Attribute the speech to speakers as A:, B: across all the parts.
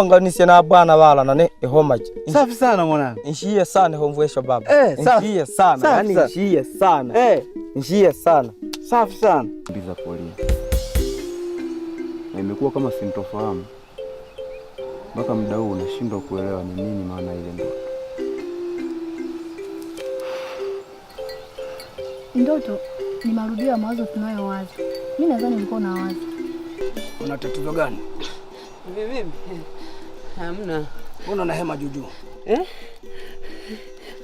A: Nganisye na bwana wala nane ehomaje.
B: Safi sana mwanangu.
A: Nshie sana homvwesha baba.
B: Safi.
A: Nshie sana.
B: Safi
A: Yaani
B: sana.
A: nshie sana. Nshie sana.
B: Safi sana.
C: Mbiza polisi. Na imekuwa kama sintofahamu mpaka muda huu unashindwa kuelewa ni nini maana ile ndoto.
D: Ndoto ni marudio ya mawazo tunayowaza. Mimi nadhani ulikuwa unawaza.
E: Una tatizo gani?
F: Vipi? Hamna.
E: Mbona una hema juujuu?
F: Eh?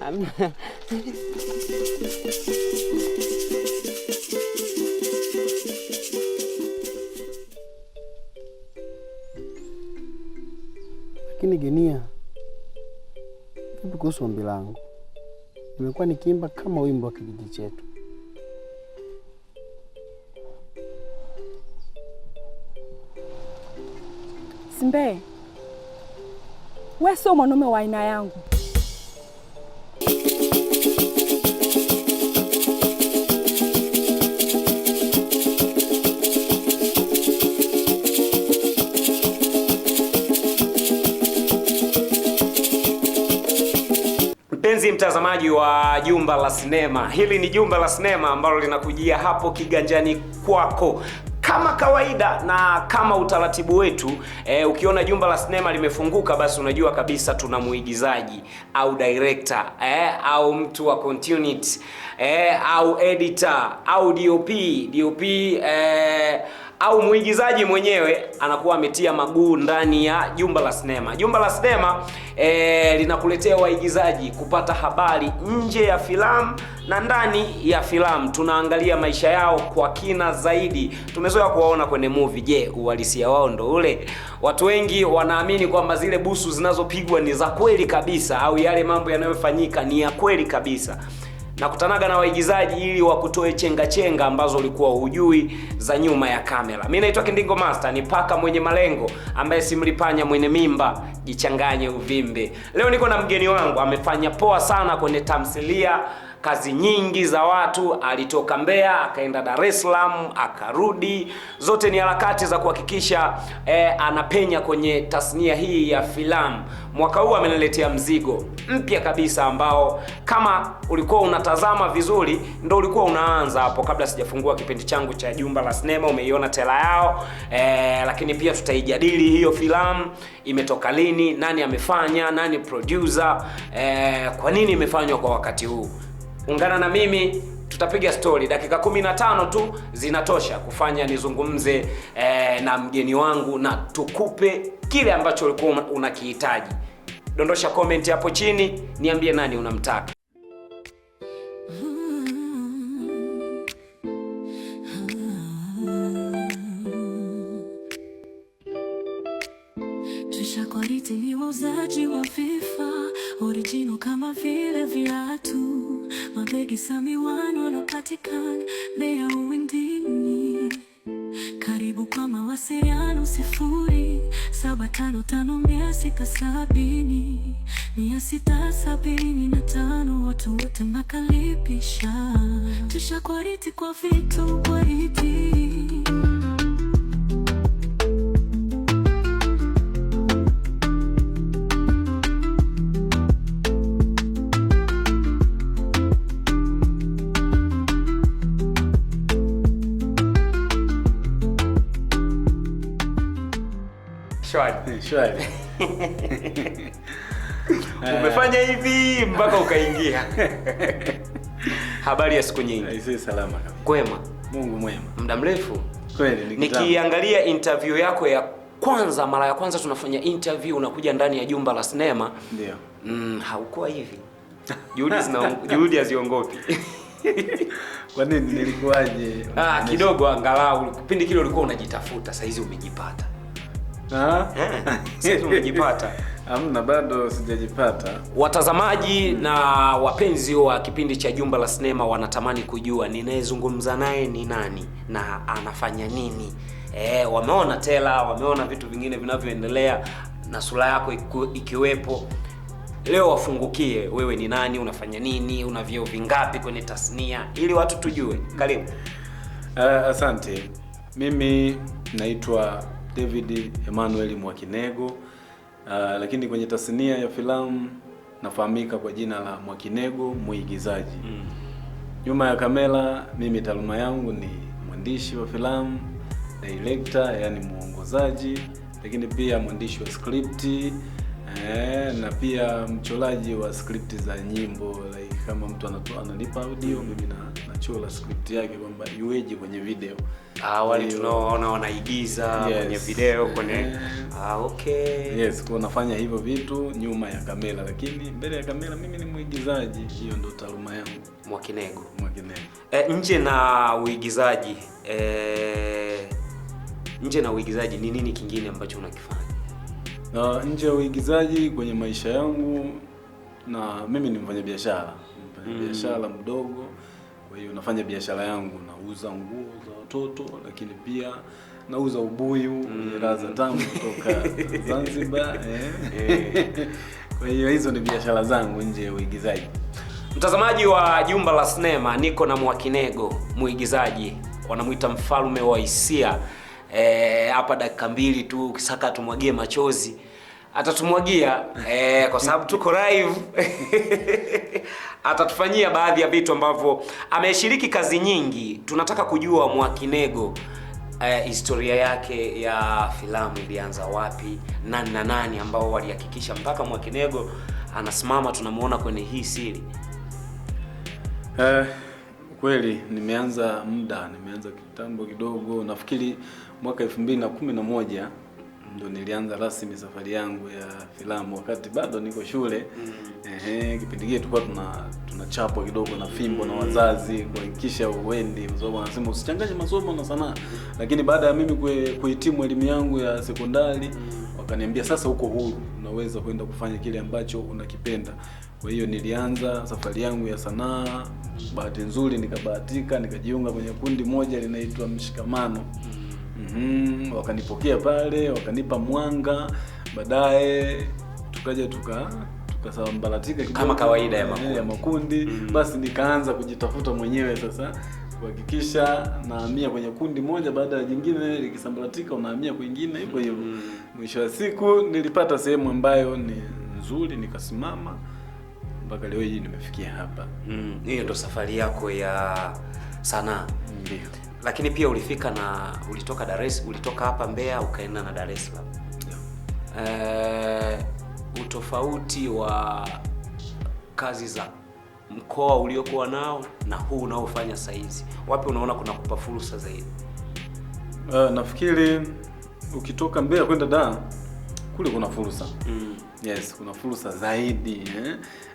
F: Hamna.
G: Lakini Genia, vipi kuhusu ombi langu? Nimekuwa nikiimba kama wimbo wa kijiji chetu.
H: Simbe, we sio mwanaume wa aina yangu.
I: Mpenzi mtazamaji wa Jumba la Sinema, hili ni Jumba la Sinema ambalo linakujia hapo kiganjani kwako kama kawaida na kama utaratibu wetu. Ukiona Jumba la Sinema limefunguka, basi unajua kabisa tuna muigizaji au director, au mtu wa continuity, au editor au DOP, au muigizaji mwenyewe anakuwa ametia maguu ndani ya Jumba la Sinema. Jumba la Sinema linakuletea waigizaji kupata habari nje ya filamu na ndani ya filamu. Tunaangalia maisha yao kwa kina zaidi. Tumezoea kuwaona kwenye movie. Je, uhalisia wao ndo ule? Watu wengi wanaamini kwamba zile busu zinazopigwa ni za kweli kabisa, au yale mambo yanayofanyika ni ya kweli kabisa. Nakutanaga na waigizaji ili wakutoe chenga chenga ambazo ulikuwa hujui za nyuma ya kamera. Mimi naitwa Kindingo Master, ni paka mwenye malengo ambaye simlipanya mwenye mimba, jichanganye uvimbe. Leo niko na mgeni wangu, amefanya poa sana kwenye tamthilia, kazi nyingi za watu. Alitoka Mbeya akaenda Dar es Salaam akarudi, zote ni harakati za kuhakikisha anapenya kwenye tasnia hii ya filamu. Mwaka huu ameniletea mzigo mpya kabisa ambao kama ulikuwa unatazama vizuri ndo ulikuwa unaanza hapo kabla sijafungua kipindi changu cha Jumba la Sinema. Umeiona tela yao, lakini pia tutaijadili hiyo filamu imetoka lini, nani amefanya, nani producer, kwa nini imefanywa kwa wakati huu. Ungana na mimi, tutapiga story dakika 15 tu zinatosha kufanya nizungumze na mgeni wangu na tukupe kile ambacho ulikuwa unakihitaji. Dondosha comment hapo chini, niambie nani unamtaka.
J: Trisha Quality ni wauzaji wa vifaa original kama vile viatu, mabegi za miwani wanapatikana Mbeya Uwindini. Karibu kwa mawasiliano 0755 670 675. Watu wote makaribisha. Trisha Quality kwa vitu quality.
I: Shwari.
B: Shwari.
I: Umefanya hivi mpaka ukaingia. Habari ya siku nyingi.
B: Aisee, salama kabisa.
I: Kwema.
B: Mungu mwema.
I: Muda mrefu.
B: Kweli ni kitambo.
I: Nikiangalia interview yako ya kwanza, mara ya kwanza tunafanya interview unakuja ndani ya Jumba la Sinema.
B: Ndio.
I: Haukuwa hivi. Juhudi haziongopi.
B: Kwa nini nilikuwaje?
I: Kidogo angalau kipindi kile ulikuwa unajitafuta, sasa hizi umejipata. Sasa umejipata.
B: Hamna, bado sijajipata.
I: Watazamaji na wapenzi wa kipindi cha Jumba la Sinema wanatamani kujua ninayezungumza naye ni nani na anafanya nini. Wameona tela, wameona vitu vingine vinavyoendelea na sura yako ikiwepo. Leo wafungukie, wewe ni nani, unafanya nini, una vyeo vingapi kwenye tasnia ili watu tujue. Karibu.
B: Asante. Mimi naitwa David Emmanuel Mwakinego. Lakini kwenye tasnia ya filamu nafahamika kwa jina la Mwakinego muigizaji. Nyuma ya kamera mimi taaluma yangu ni mwandishi wa filamu, director, yani muongozaji, lakini pia mwandishi wa skripti, na pia mchoraji wa skripti za nyimbo. Like kama mtu ananipa audio, mimi nachora skripti yake kwamba iweje kwenye video.
I: Wale tunaoona wanaigiza kwenye video kwenye okay.
B: Yes, kwa nafanya hivyo vitu nyuma ya kamera, lakini mbele ya kamera mimi ni muigizaji. Hiyo ndio taaluma yangu.
I: Mwakinego.
B: Mwakinego.
I: Nje na uigizaji, nje na uigizaji ni nini kingine ambacho unakifanya?
B: Nje ya uigizaji kwenye maisha yangu, na mimi ni mfanyabiashara. Mfanyabiashara mdogo. Kwa hiyo nafanya biashara yangu, nauza nguo za watoto, lakini pia nauza ubuyu wenye ladha tamu kutoka Zanzibar. Kwa hiyo hizo ni biashara zangu nje ya uigizaji.
I: Mtazamaji wa Jumba la Sinema, niko na Mwakinego muigizaji, wanamuita mfalme wa hisia. Hapa dakika mbili tu ukisaka tumwagie machozi atatumwagia, kwa sababu tuko live. Atatufanyia baadhi ya vitu ambavyo ameshiriki kazi nyingi. Tunataka kujua Mwakinego, historia yake ya filamu ilianza wapi, nani na nani ambao walihakikisha mpaka Mwakinego anasimama tunamuona kwenye hii siri.
B: Kweli nimeanza kitambo kidogo. Nafikiri mwaka 2011 ndo nilianza rasmi safari yangu ya filamu, wakati bado niko shule. Kipindi kile tulikuwa tunachapwa kidogo na fimbo na wazazi kuhakikisha uendi, kwa sababu wanasema usichanganye masomo na sanaa. Lakini baada ya mimi kuhitimu elimu yangu ya sekondari, wakaniambia sasa uko huru, unaweza kwenda kufanya kile ambacho unakipenda. Kwa hiyo nilianza safari yangu ya sanaa. Bahati nzuri nikabahatika nikajiunga kwenye kundi moja linaitwa Mshikamano. Wakanipokea pale, wakanipa mwanga. Baadaye tukaja tukasambaratika kidogo
I: kama kawaida ya
B: makundi. Basi nikaanza kujitafuta mwenyewe sasa, kuhakikisha nahamia kwenye kundi moja baada ya jingine, likisambaratika unahamia kwingine, hivyo hivyo. Mwisho wa siku nilipata sehemu ambayo ni nzuri, nikasimama mpaka leo hii nimefikia hapa.
I: Hiyo ndo safari yako ya sanaa.
B: Ndio.
I: Lakini pia ulifika na ulitoka Dar es, ulitoka hapa Mbeya ukaenda na Dar es Salaam. Utofauti wa kazi za mkoa uliokuwa nao na huu unaofanya sasa hizi, wapi unaona kuna kupa fursa zaidi?
B: Nafikiri ukitoka Mbeya kwenda Dar kule kuna fursa. Yes, kuna fursa zaidi,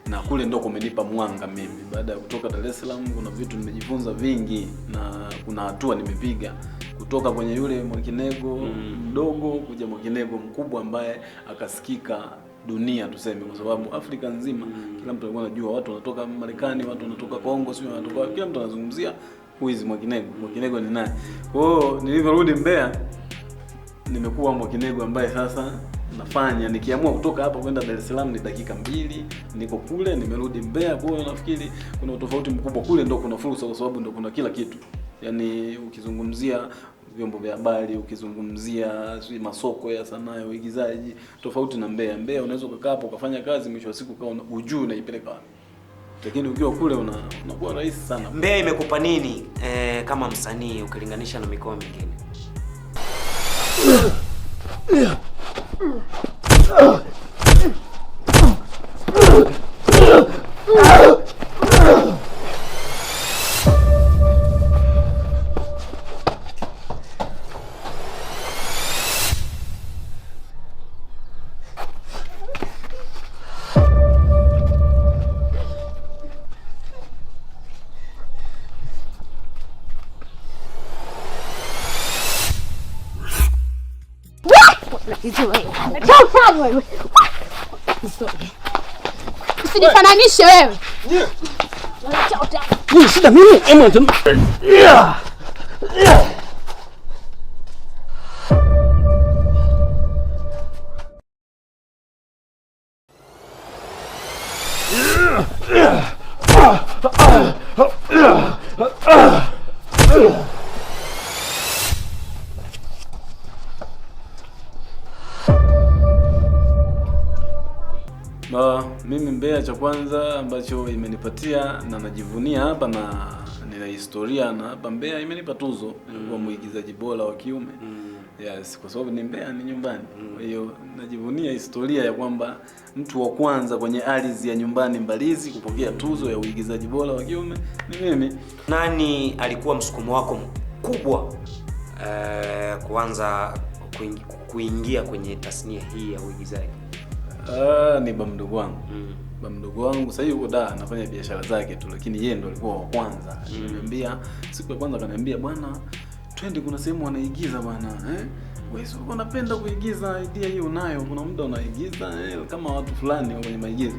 B: Na kule ndo kumenipa mwanga mimi. Baada ya kutoka Dar es Salaam kuna vitu nimejifunza vingi na kuna hatua nimepiga kutoka kwenye yule Mwakinego mdogo kuja Mwakinego mkubwa ambaye akasikika dunia tuseme, kwa sababu Afrika nzima kila mtu alikuwa anajua, watu wanatoka Marekani, watu wanatoka Kongo, sio wanatoka, kila mtu anazungumzia who is Mwakinego, Mwakinego ni nani. Kwa hiyo nilivyorudi Mbeya nimekuwa Mwakinego ambaye sasa nafanya, nikiamua kutoka hapa kwenda Dar es Salaam ni dakika 2, niko kule, nimerudi Mbeya. Kwa hiyo nafikiri kuna utofauti mkubwa. Kule ndo kuna fursa kwa sababu ndo kuna kila kitu. Yaani ukizungumzia vyombo vya habari, ukizungumzia masoko ya sanaa ya uigizaji, tofauti na Mbeya. Mbeya unaweza kukaa hapo ukafanya kazi, mwisho wa siku ukawa hujui unaipeleka wapi. Lakini ukiwa kule unakuwa rahisi sana.
I: Mbeya imekupa nini kama msanii ukilinganisha na mikoa mingine?
D: Usijifananishe wewe.
G: Nini shida mimi?
B: Mimi Mbeya cha kwanza ambacho imenipatia na najivunia hapa na nina historia na hapa Mbeya imenipa tuzo kuwa muigizaji bora wa kiume. Yes, kwa sababu ni Mbeya, ni nyumbani. Kwa hiyo najivunia historia ya kwamba mtu wa kwanza kwenye ardhi ya nyumbani Mbalizi kupokea tuzo ya uigizaji bora wa kiume ni mimi.
I: Nani alikuwa msukumo wako mkubwa kuanza kuingia kwenye tasnia hii ya uigizaji?
B: Ni ba mdogo wangu. Ba mdogo wangu sasa yuko da anafanya biashara zake tu, lakini yeye ndo alikuwa wa kwanza. Aliniambia siku ya kwanza, akaniambia bwana twende kuna sehemu wanaigiza bwana, Wewe sio unapenda kuigiza, idea hiyo unayo, kuna muda unaigiza kama watu fulani kwenye maigizo.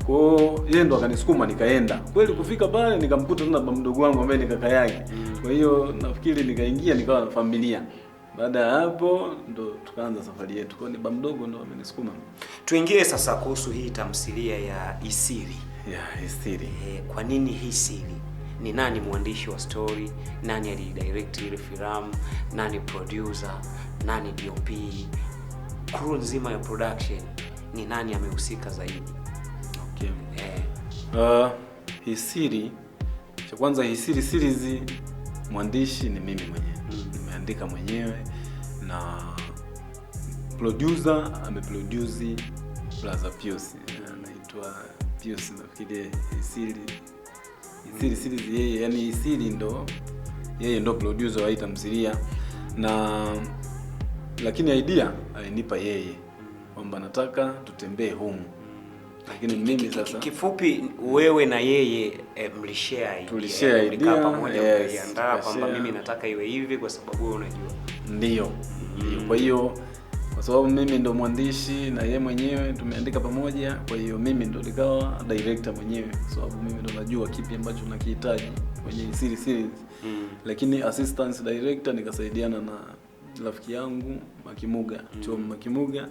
B: Kwa hiyo yeye ndo akanisukuma nikaenda. Kweli kufika pale nikamkuta tena ba mdogo wangu ambaye ni kaka yake. Kwa hiyo nafikiri nikaingia nikawa na familia. Baada ya hapo ndo tukaanza safari yetu. Kwa hiyo ni ba mdogo ndo amenisukuma.
I: Tuingie sasa kuhusu hii tamthilia ya Isili.
B: Ya Isili.
I: Kwa nini hii Isili? Ni nani mwandishi wa story? Nani alidirect ile filamu? Nani producer? Nani DOP? Crew nzima ya production ni nani amehusika zaidi?
B: Okay. Isili, cha kwanza Isili series mwandishi ni mimi mwenyewe. Nimeandika mwenyewe na producer ameproduce Brother Pius. Anaitwa Pius nafikiri Isili. Isili series yeye, yani Isili ndo yeye ndo producer wa hii tamthilia, na lakini idea alinipa yeye kwamba nataka tutembee humu. Lakini mimi sasa
I: kifupi wewe na yeye mlishare idea.
B: Tulishare idea
I: pamoja, mliandaa kwamba mimi nataka iwe hivi kwa sababu wewe unajua.
B: Ndio. Kwa hiyo kwa sababu mimi ndo mwandishi na yeye mwenyewe tumeandika pamoja, kwa hiyo mimi ndo nikawa director mwenyewe kwa sababu mimi ndo najua kipi ambacho nakihitaji kwenye series. Lakini assistant director nikasaidiana na rafiki yangu Makimuga, Tom Makimuga.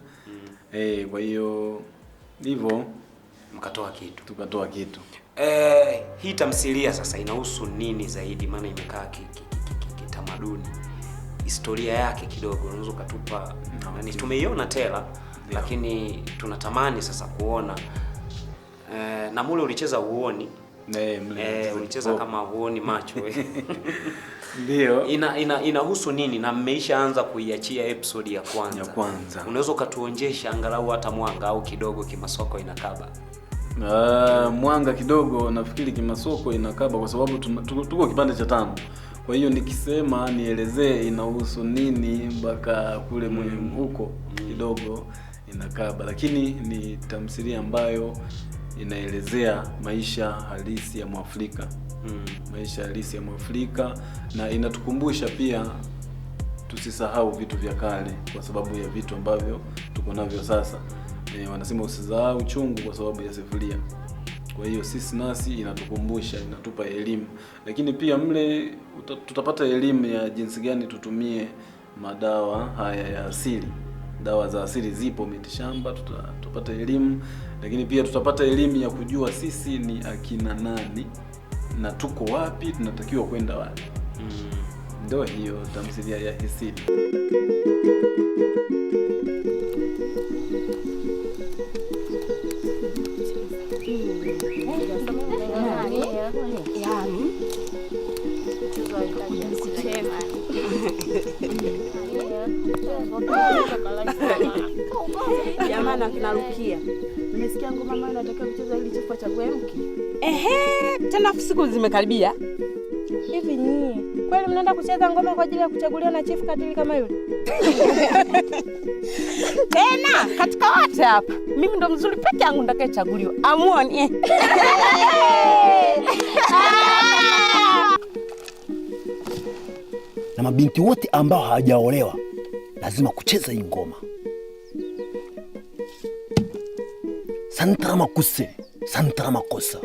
B: Kwa hiyo hivyo
I: mkatoa kitu.
B: Tukatoa kitu.
I: Hii tamthilia sasa inahusu nini zaidi? Maana imekaa kitamaduni. Historia yake kidogo unaweza ukatupa? Nani tumeiona tela, lakini tunatamani sasa kuona. Na mule ulicheza uoni. Ulicheza kama huoni macho.
B: Ndio.
I: Inahusu nini na mmeishaanza kuiachia episode ya kwanza?
B: Ya kwanza.
I: Unaweza ukatuonjesha angalau hata mwanga au kidogo kimasoko inakaba?
B: Mwanga kidogo nafikiri kimasoko inakaba kwa sababu tuko kipande cha 5. Kwa hiyo nikisema nielezee inahusu nini mpaka kule huko kidogo inakaba, lakini ni tamthilia ambayo inaelezea maisha halisi ya Mwafrika. Maisha halisi ya Mwafrika, na inatukumbusha pia tusisahau vitu vya kale kwa sababu ya vitu ambavyo tuko navyo sasa. Wanasema usisahau chungu kwa sababu ya sufuria. Kwa hiyo sisi nasi inatukumbusha, inatupa elimu. Lakini pia mle tutapata elimu ya jinsi gani tutumie madawa haya ya asili. Dawa za asili zipo mitishamba, tutapata elimu. Lakini pia tutapata elimu ya kujua sisi ni akina nani na tuko wapi, tunatakiwa kwenda wapi. Ndio hiyo tamthilia ya Isili.
H: Jamani akina Rukia, nimesikia ngoma mama anataka kucheza ili chifu achague mke.
F: Ehe, tena siku zimekaribia.
D: Hivi nyie kweli mnaenda kucheza ngoma kwa ajili ya kuchaguliwa na chifu katili kama yule?
F: Tena katika wote hapa mimi ndo mzuri peke yangu nitakayechaguliwa. Amuone.
K: Na mabinti wote ambao hawajaolewa lazima kucheza hii ngoma. Santra makuse, santra makosa.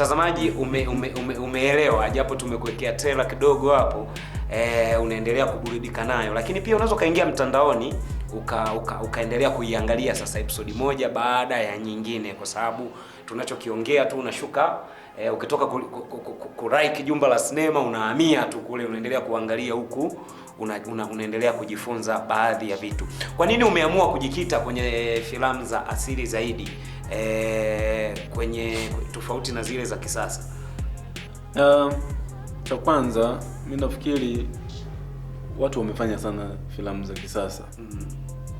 I: Mtazamaji umeelewa, japo tumekuwekea trailer kidogo hapo, unaendelea kuburudika nayo, lakini pia unaweza ukaingia mtandaoni ukaendelea kuiangalia sasa episode moja baada ya nyingine, kwa sababu tunachokiongea tu unashuka, ukitoka ku-like Jumba la Sinema unahamia tu kule, unaendelea kuangalia huku unaendelea kujifunza baadhi ya vitu. Kwa nini umeamua kujikita kwenye filamu za asili zaidi, kwenye tofauti na zile za kisasa?
B: Cha kwanza mimi nafikiri watu wamefanya sana filamu za kisasa,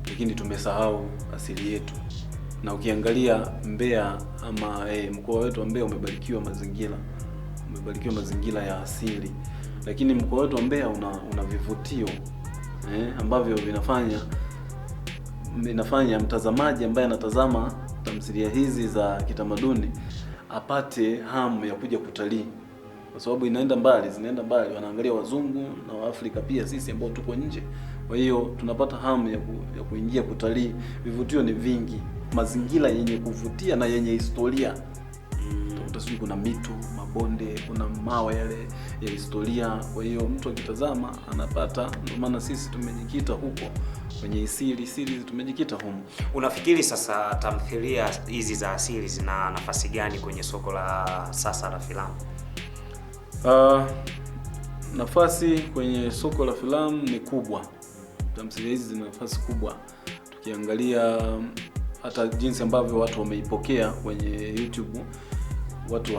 B: lakini tumesahau asili yetu. Na ukiangalia Mbeya ama mkoa wetu wa Mbeya umebarikiwa mazingira, umebarikiwa mazingira ya asili, lakini mkoa wetu wa Mbeya una vivutio ambavyo vinafanya mtazamaji ambaye anatazama tamthilia hizi za kitamaduni apate hamu ya kuja kutalii, kwa sababu inaenda mbali, zinaenda mbali, wanaangalia wazungu na Waafrika pia sisi ambao tuko nje. Kwa hiyo tunapata hamu ya kuingia kutalii. Vivutio ni vingi, mazingira yenye kuvutia na yenye historia. Utakuta sijui kuna mito, mabonde, kuna mawe yale ya historia. Kwa hiyo mtu akitazama anapata. Ndio maana sisi tumejikita huko kwenye asili, series tumejikita humo.
I: Unafikiri sasa tamthilia hizi za asili zina nafasi gani kwenye soko la sasa la filamu?
B: Nafasi kwenye soko la filamu ni kubwa. Tamthilia hizi zina nafasi kubwa. Tukiangalia hata jinsi ambavyo watu wameipokea kwenye YouTube, watu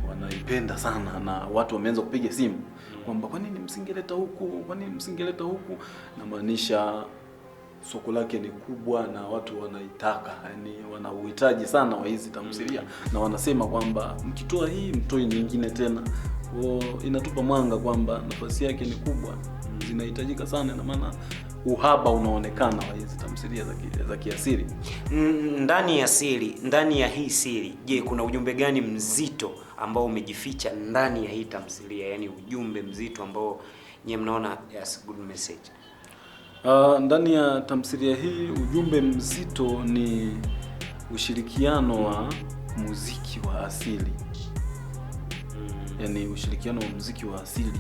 B: wanaipenda sana, na watu wameanza kupiga simu kwamba kwa nini msingeleta huku, kwa nini msingeleta huku. Na maanisha soko lake ni kubwa na watu wanaitaka, yani wana uhitaji sana wa hizi tamthilia, na wanasema kwamba mkitoa hii mtoi nyingine tena. Kwa inatupa mwanga kwamba nafasi yake ni kubwa, zinahitajika sana, na maana uhaba unaonekana wa hizi tamthilia za kiasili.
I: Ndani ya siri, ndani ya hii siri, je, kuna ujumbe gani mzito ambao umejificha ndani ya hii tamthilia? Yani ujumbe mzito ambao nyie mnaona yes, good message.
B: Ndani ya tamthilia hii ujumbe mzito ni ushirikiano wa muziki wa asili. Yani ushirikiano wa muziki wa asili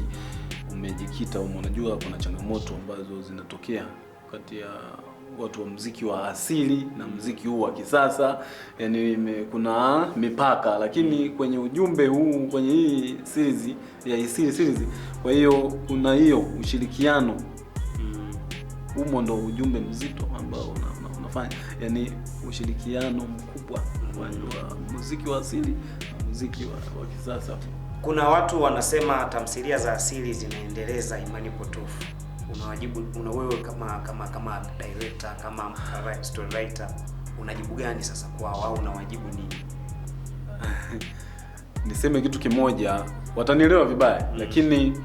B: umejikita humo. Unajua kuna changamoto ambazo zinatokea kati ya watu wa muziki wa asili na muziki huu wa kisasa, yani kuna mipaka, lakini kwenye ujumbe huu, kwenye hii series ya Isili series, kwa hiyo kuna hiyo ushirikiano humo, ndo ujumbe mzito ambao unafanya, yani ushirikiano mkubwa wa muziki wa asili na muziki wa kisasa.
I: Kuna watu wanasema tamthilia za asili zinaendeleza imani potofu. Unawajibu, una wewe kama director, kama story writer, unajibu gani sasa kwao, au unawajibu nini?
B: Niseme kitu kimoja, watanielewa vibaya, lakini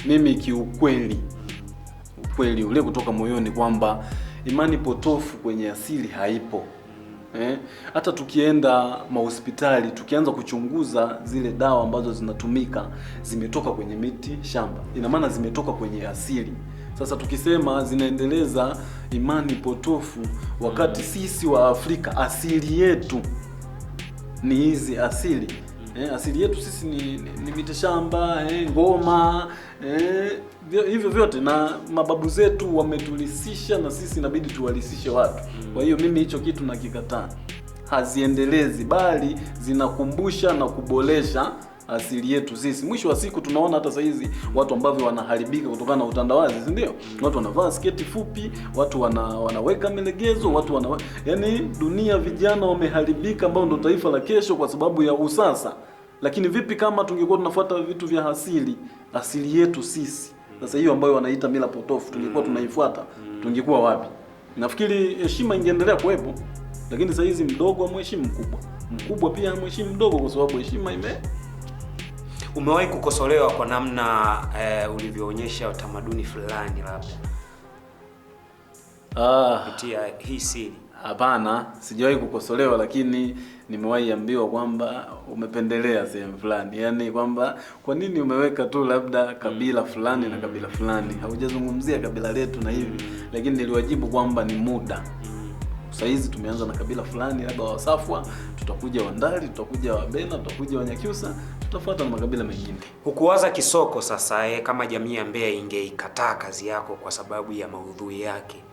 B: mimi kiukweli, ukweli ule kutoka moyoni kwamba imani potofu kwenye asili haipo. Hata tukienda mahospitali tukianza kuchunguza zile dawa ambazo zinatumika zimetoka kwenye miti shamba, ina maana zimetoka kwenye asili. Sasa tukisema zinaendeleza imani potofu wakati sisi wa Afrika asili yetu ni hizi asili. Asili yetu sisi ni miti shamba, ngoma, hivyo vyote, na mababu zetu wametulisisha na sisi inabidi tuwalisishe watu. Kwa hiyo mimi hicho kitu nakikataa. Haziendelezi bali zinakumbusha na kuboresha asili yetu sisi. Mwisho wa siku tunaona hata saizi watu ambavyo wanaharibika kutokana na utandawazi, si ndio? Watu wanavaa sketi fupi, watu wanaweka milegezo, watu yani dunia, vijana wameharibika ambao ndio taifa la kesho kwa sababu ya usasa. Lakini vipi kama tungekuwa tunafuata vitu vya asili, asili yetu sisi? Sasa hiyo ambayo wanaita mila potofu tungekuwa tunaifuata, tungekuwa wapi? Nafikiri heshima ingeendelea kuwepo. Lakini sasa hizi mdogo amheshimu mkubwa, mkubwa pia amheshimu mdogo, kwa sababu heshima ime.
I: Umewahi kukosolewa kwa namna ulivyoonyesha utamaduni fulani labda? Kupitia hii siri?
B: Hapana, sijawahi kukosolewa, lakini nimewahi ambiwa kwamba umependelea sehemu fulani. Yaani kwamba kwa nini umeweka tu labda kabila fulani na kabila fulani, haujazungumzia kabila letu na hivi. Lakini niliwajibu kwamba ni muda. Sasa hizi tumeanza na kabila fulani labda Wasafwa, Tutakuja Wandali, tutakuja Wabena, tutakuja Wanyakyusa, tutafuata na makabila mengine.
I: Hukuwaza kisoko sasa, kama jamii ya Mbeya ingeikataa kazi yako kwa sababu ya maudhui yake,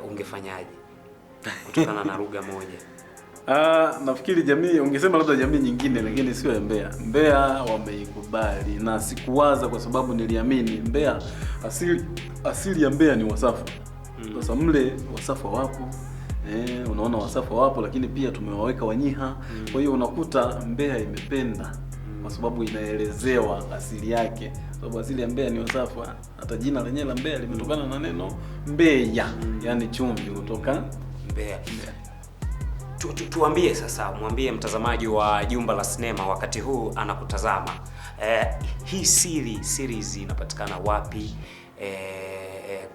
I: ungefanyaje? Kutokana na lugha moja.
B: Nafikiri jamii, ungesema labda jamii nyingine, lakini sio ya Mbeya. Mbeya wameikubali na sikuwaza kwa sababu niliamini Mbeya, asili ya Mbeya ni Wasafa. Sasa mle Wasafa wapo. Unaona Wasafa wapo, lakini pia tumewaweka Wanyiha. Kwa hiyo unakuta Mbeya imependa kwa sababu inaelezewa asili yake. Sababu asili ya Mbeya ni Wasafa. Hata jina lenyewe la Mbeya limetokana na neno Mbeya, yani chumvi kutoka
I: Mbeya. Tuambie sasa, mwambie mtazamaji wa Jumba la Sinema wakati huu anakutazama, hii series inapatikana wapi?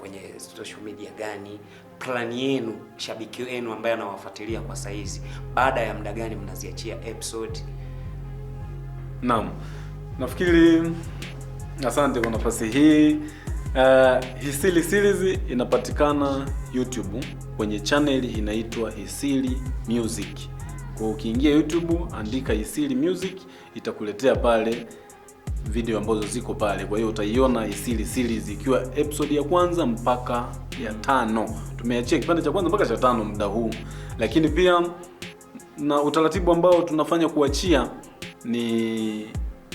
I: Kwenye social media gani? Plan yenu, shabiki wenu ambaye anawafuatilia kwa saizi, baada ya muda gani mnaziachia episode?
B: Naam, nafikiri asante kwa nafasi hii. Hisili series inapatikana YouTube kwenye channel inaitwa Hisili Music. Kwa ukiingia YouTube andika Hisili Music itakuletea pale video ambazo ziko pale. Kwa hiyo utaiona Hisili series ikiwa episode ya kwanza mpaka ya 5. Tumeachia kipande cha kwanza mpaka cha 5 muda huu. Lakini pia na utaratibu ambao tunafanya kuachia ni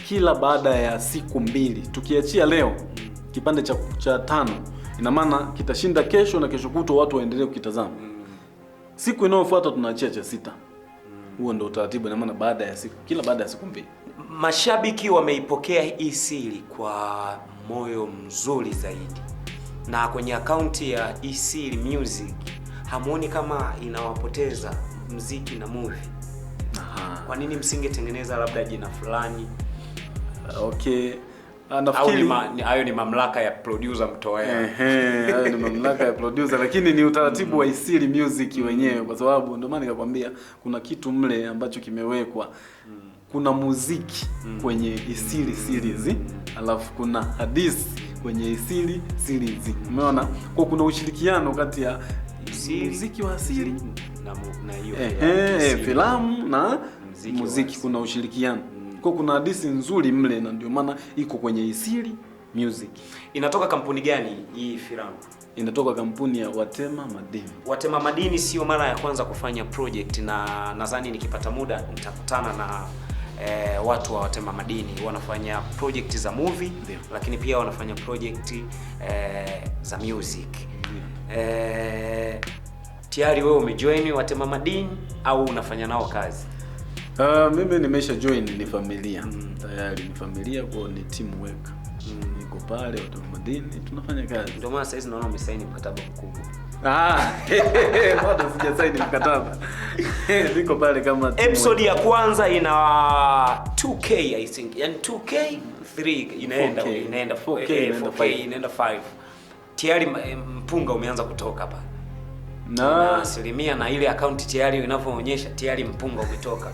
B: kila baada ya siku 2. Tukiachia leo kipande cha 5, ina maana kitashinda kesho na kesho kutwa watu waendelee kukitazama. Siku inayofuata tunaachia cha 6. Huo ndio utaratibu, ina maana baada ya siku, kila baada ya siku 2.
I: Mashabiki wameipokea hii siri kwa moyo mzuri zaidi. Na kwenye akaunti ya Hisili Music hamuoni kama inawapoteza muziki na movie? Kwa nini msingetengeneza labda jina fulani?
B: Okay. Nafikiri
I: hayo ni mamlaka ya producer mtoea.
B: Hayo ni mamlaka ya producer, lakini ni utaratibu wa Hisili Music wenyewe, kwa sababu ndio maana nikakwambia kuna kitu mle ambacho kimewekwa. Kuna muziki kwenye Hisili series, alafu kuna hadithi kwenye Hisili series. Umeona? Kwa kuna ushirikiano kati ya muziki wa asili
I: na hiyo
B: filamu na muziki, kuna ushirikiano. Kwa kuna hadithi nzuri mle na ndio maana iko kwenye Hisili Music.
I: Inatoka kampuni gani hii filamu?
B: Inatoka kampuni ya Watema Madini.
I: Watema Madini sio mara ya kwanza kufanya project, na nadhani nikipata muda nitakutana na watu wa Watema Madini. Wanafanya project za movie, lakini pia wanafanya project za music. Tayari wewe umejoin Watema Madini au unafanya nao kazi?
B: Mimi nimesha join, ni familia. Tayari ni familia, kwa ni teamwork. Niko pale Watema Madini tunafanya kazi.
I: Ndio maana sasa naona umesaini mkataba mkubwa.
B: Bado sijasaini mkataba. Niko pale kama
I: episode ya kwanza ina 2K I think. Yaani 2K 3 inaenda 4K, inaenda 4K inaenda 5. Tayari mpunga umeanza kutoka hapa. Na asilimia na ile account tayari inavyoonyesha tayari mpunga umetoka.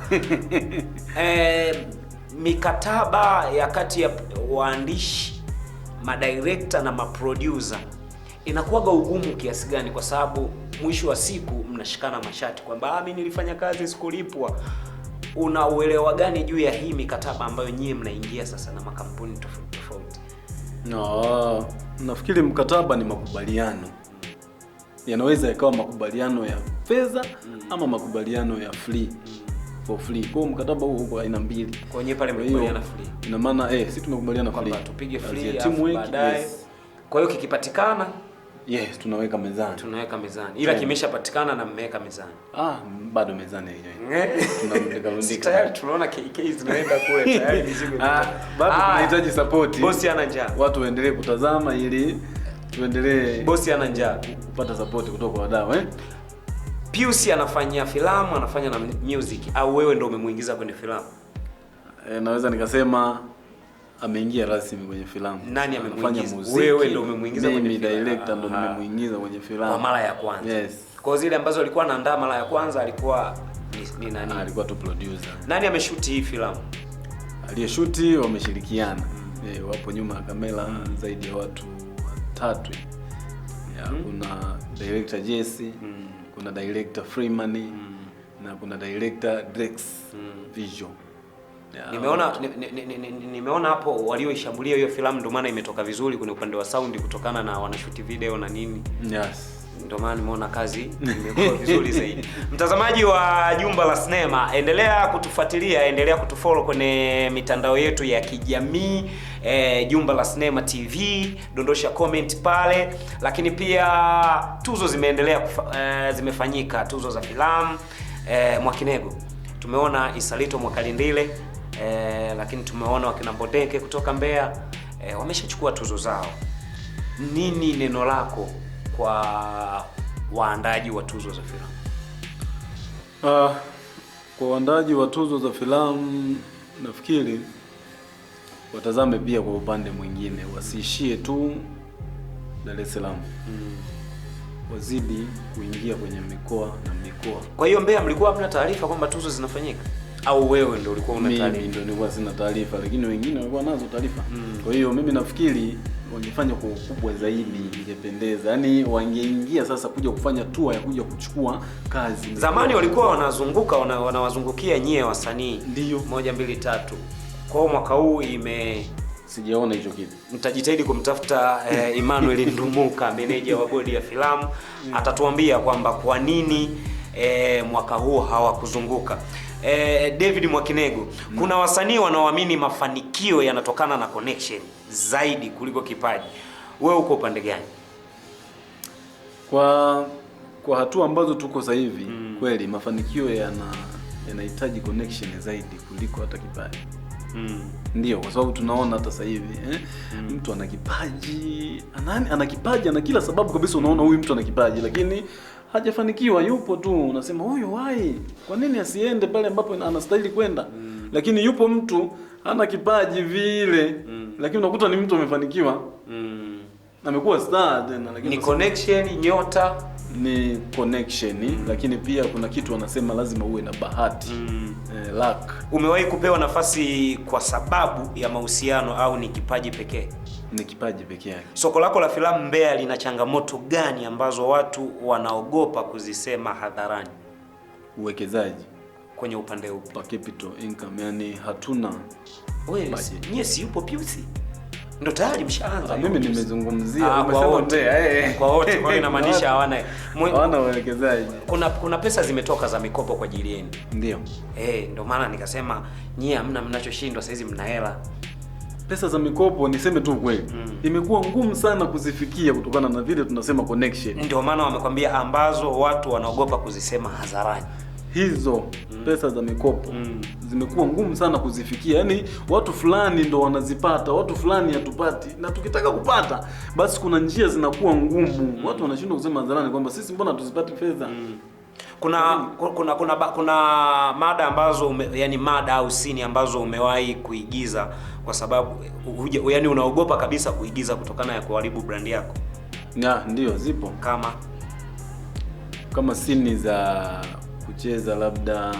I: Mikataba ya kati ya waandishi, madirector na maproducer inakuwaga ugumu kiasi gani? Kwa sababu mwisho wa siku mnashikana mashati kwamba mimi nilifanya kazi sikulipwa. Una uelewa gani juu ya hii mikataba ambayo nyie mnaingia sasa na makampuni tofauti tofauti?
B: No, nafikiri mkataba ni makubaliano. Yanaweza yakawa makubaliano ya fedha ama makubaliano ya free. For free. Kwa mkataba huo uko aina mbili.
I: Kwa nyewe pale mkubaliana free.
B: Ina maana sisi tumekubaliana free.
I: Kwamba tupige free baadaye. Yes. Kwa hiyo kikipatikana,
B: yes, tunaweka mezani.
I: Tunaweka mezani. Ila kimeshapatikana na mmeweka mezani.
B: Bado mezani yenyewe. Tunarundika.
I: Tayari tunaona KK zinaenda kule tayari mizigo.
B: Bado tunahitaji support.
I: Bosi ana njaa.
B: Watu waendelee kutazama ili tuendelee.
I: Bosi ana njaa
B: kupata support kutoka kwa wadau.
I: Pius anafanya filamu, anafanya na music, au wewe ndio umemuingiza kwenye filamu?
B: Naweza nikasema ameingia rasmi kwenye filamu.
I: Nani amemuingiza? Wewe ndio umemuingiza kwenye
B: filamu. Mimi director ndio nimemuingiza kwenye filamu.
I: Kwa mara ya kwanza.
B: Yes.
I: Kwa zile ambazo alikuwa anaandaa mara ya kwanza alikuwa ni nani?
B: Alikuwa tu producer.
I: Nani ameshoot hii filamu?
B: Aliyeshoot wameshirikiana. Wapo nyuma ya kamera zaidi ya watu watatu. Kuna director Jesse, kuna director Freeman, Na kuna director Drex Visual. Yeah.
I: Nimeona hapo walioishambulia hiyo filamu, ndio maana imetoka vizuri kwenye upande wa sound kutokana na wanashuti video na nini.
B: Yes.
I: Ndio maana nimeona kazi imekuwa vizuri zaidi. Mtazamaji wa Jumba la Sinema, endelea kutufuatilia, endelea kutufollow kwenye mitandao yetu ya kijamii, Jumba la Sinema TV, dondosha comment pale. Lakini pia tuzo zimeendelea zimefanyika, tuzo za filamu, Mwakinego. Tumeona Isalito Mwakalindile, lakini tumeona wakina Mbodeke kutoka Mbeya, wameshachukua tuzo zao. Nini neno lako kwa waandaji wa tuzo za filamu?
B: Kwa waandaji wa tuzo za filamu nafikiri watazame pia kwa upande mwingine, wasiishie tu Dar es Salaam. Wazidi kuingia kwenye mikoa na mikoa.
I: Kwa hiyo Mbeya mlikuwa hamna taarifa kwamba tuzo zinafanyika? Au wewe ndio ulikuwa una taarifa?
B: Mimi ndio nilikuwa sina taarifa, lakini wengine walikuwa nazo taarifa. Kwa hiyo mimi nafikiri wangefanya kwa ukubwa zaidi, ingependeza. Yaani wangeingia sasa kuja kufanya tour ya kuja kuchukua kazi.
I: Zamani walikuwa wanazunguka, wanawazungukia nyie wasanii.
B: Ndio.
I: 1 2 3. Kwa hiyo mwaka huu
B: sijaona hicho kitu.
I: Mtajitahidi kumtafuta Emmanuel Ndumuka, meneja wa bodi ya filamu, atatuambia kwamba kwa nini mwaka huu hawakuzunguka. David Mwakinego, kuna wasanii wanaoamini mafanikio yanatokana na connection zaidi kuliko kipaji. Wewe uko upande gani?
B: Kwa hatua ambazo tuko sasa hivi, kweli mafanikio yanahitaji connection zaidi kuliko hata kipaji. Ndio, kwa sababu tunaona hata sasa hivi mtu ana kipaji, ana kipaji, ana kila sababu kabisa, unaona huyu mtu ana kipaji lakini hajafanikiwa, yupo tu, unasema huyu why? Kwa nini asiende pale ambapo anastahili kwenda? Lakini yupo mtu hana kipaji vile, lakini unakuta ni mtu amefanikiwa. Amekuwa star tena, lakini
I: ni connection, nyota
B: ni connection, lakini pia kuna kitu wanasema lazima uwe na bahati. Luck.
I: Umewahi kupewa nafasi kwa sababu ya mahusiano au ni kipaji pekee?
B: Ni kipaji pekee yake.
I: Soko lako la filamu Mbeya lina changamoto gani ambazo watu wanaogopa kuzisema hadharani?
B: Uwekezaji.
I: Kwenye upande upi?
B: Per capital income, yani hatuna.
I: Wewe nyie si yupo Piusi? Ndio tayari mshaanza.
B: Mimi nimezungumzia umesema Mbeya.
I: Kwa wote, kwa hiyo inamaanisha hawana
B: uwekezaji.
I: Kuna pesa zimetoka za mikopo kwa ajili yenu.
B: Ndio.
I: Ndio maana nikasema nyie hamna mnachoshindwa, saizi mna hela.
B: Pesa za mikopo niseme tu kweli, imekuwa ngumu sana kuzifikia kutokana na vile tunasema connection.
I: Ndio maana wamekwambia ambazo watu wanaogopa kuzisema hadharani.
B: Hizo pesa za mikopo zimekuwa ngumu sana kuzifikia. Yaani watu fulani ndo wanazipata, watu fulani hatupati. Na tukitaka kupata basi kuna njia zinakuwa ngumu. Watu wanashindwa kusema hadharani kwamba sisi mbona tuzipati fedha.
I: Kuna mada ambazo yani mada au sini ambazo umewahi kuigiza kwa sababu yani unaogopa kabisa kuigiza kutokana ya kuharibu brand yako?
B: Na ndio zipo. Kama sini za kucheza labda,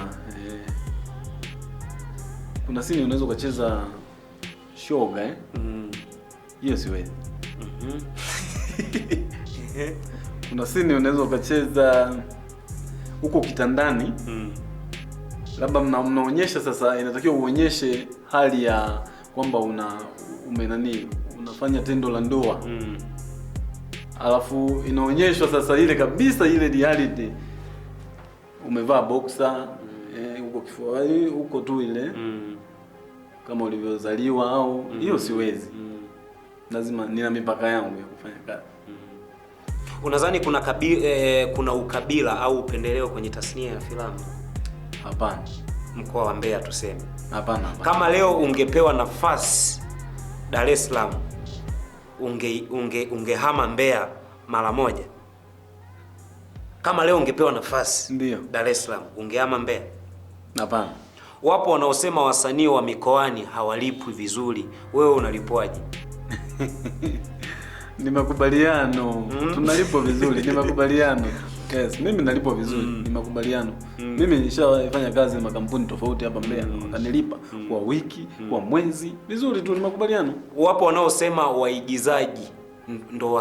B: kuna sini unaweza ukacheza shoga Hiyo siwezi. Kuna sini unaweza ukacheza huko kitandani, labda mnaonyesha sasa, inatakiwa uonyeshe hali ya kwamba unafanya tendo la ndoa. Alafu inaonyeshwa sasa ile kabisa ile reality. Umevaa boxer, huko kifuani, huko tu ile. Kama ulivyozaliwa au hiyo siwezi. Lazima nina mipaka yangu ya kufanya kazi.
I: Unadhani kuna kuna ukabila au upendeleo kwenye tasnia ya filamu?
B: Hapana.
I: Mkoa wa Mbeya tuseme.
B: Hapana.
I: Kama leo ungepewa nafasi Dar es Salaam, ungehama Mbeya mara moja? Kama leo ungepewa nafasi
B: ndio
I: Dar es Salaam, ungehama Mbeya?
B: Hapana.
I: Wapo wanaosema wasanii wa mikoani hawalipwi vizuri. Wewe unalipwaje?
B: Ni makubaliano. Tunalipwa vizuri, ni makubaliano. Yes, mimi nalipwa vizuri, ni makubaliano. Mimi nishafanya kazi na makampuni tofauti hapa Mbeya, wakanilipa kwa wiki, kwa mwezi, vizuri tu, ni makubaliano.
I: Wapo wanaosema waigizaji ndo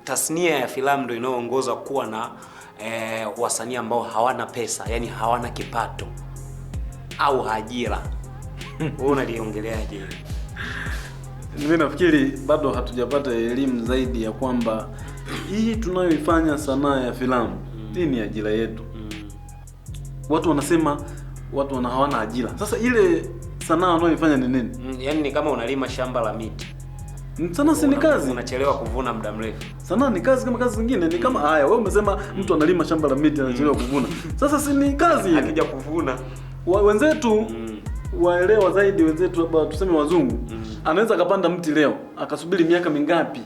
I: Tasnia ya filamu ndio inayoongoza kuwa na wasanii ambao hawana pesa, yani hawana kipato au ajira. Wewe unaliongeleaje?
B: Mimi nafikiri bado hatujapata elimu zaidi ya kwamba hii tunayoifanya sanaa ya filamu hii ni ajira yetu. Watu wanasema watu hawana ajira. Sasa ile sanaa wanayoifanya ni nini?
I: Yaani ni kama unalima shamba la miti.
B: Sanaa si ni kazi.
I: Unachelewa kuvuna muda mrefu.
B: Sanaa ni kazi kama kazi zingine, ni kama haya wewe umesema mtu analima shamba la miti anachelewa kuvuna. Sasa si ni kazi.
I: Akija kuvuna
B: wenzetu waelewa zaidi, wenzetu labda tuseme wazungu, anaweza akapanda mti leo akasubiri miaka mingapi